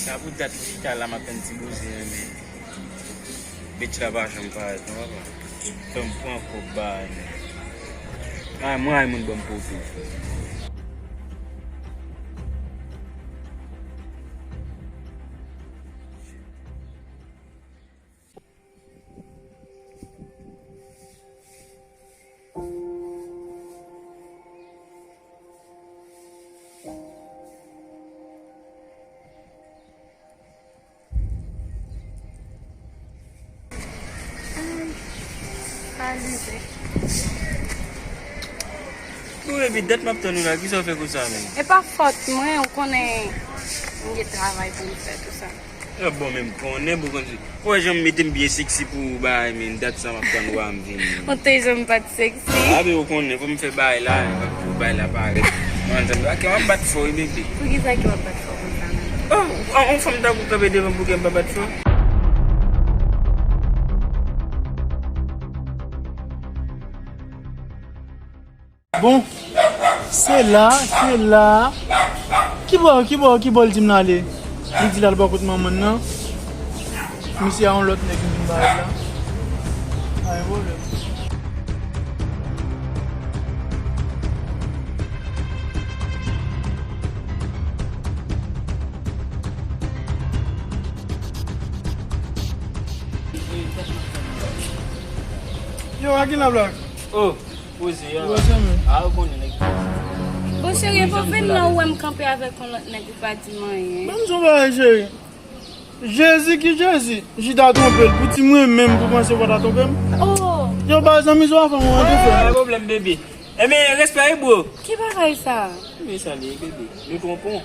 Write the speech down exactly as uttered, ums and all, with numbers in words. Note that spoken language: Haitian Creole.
Sa pou dat chita la, m ap tann ti bouzen an, men bitch la pa janm parèt non, papa. Fè m pran kòb bagay, men. Ay, mwen, ay, moun ban m poto. Bon, epi dat m ap tann ou la, kisa w fè konsa menm? E pa fòt mwen, ou konnen m gen travay pou m fè, tou sa. E bon, men m konnen pou konn. Ou wè jan m mete m byen seksi pou ou bagay, men dat sa m ap tann ou a m vini. Ou te janm pa t seksi. A, men ou konnen, fò m fè bagay la, pou bagay la parèt. Mwen, tann, ak m ap bat fò, wi, bebe. Poukisa ke w ap bat fò konsa menm? Oh, on, on fanm tankou w kanpe devan m, poukisa m pa bat fò? Bon, se la, se la. Ki bò, ki bò, ki bò l di m l ale? Li di l al bò kot manman l nan. Misye a yon lòt nèg ki vin ba l la. Pa gen pwoblèm. Yo, a ki la blak? Oh. Poze a. Poze, men. A, ou konnen nèg. Bon, cheri, e pa vin la ou wè m kanpe avèk yon lòt nèg ou pa di m anyen. Ban m di w bagay, cheri. Jezi ki Jezi, Jida twonpe l. Pou ti mwen menm, pou panse w pa ta twonpe m. Oh. Yo, ba zanmi, sa w ap fè mwen, te fè. Pa gen pwoblèm, bebe. Enben, respè, wi, bro. Ki bagay sa? Men sa li ye, bebe. Nou twonpe w.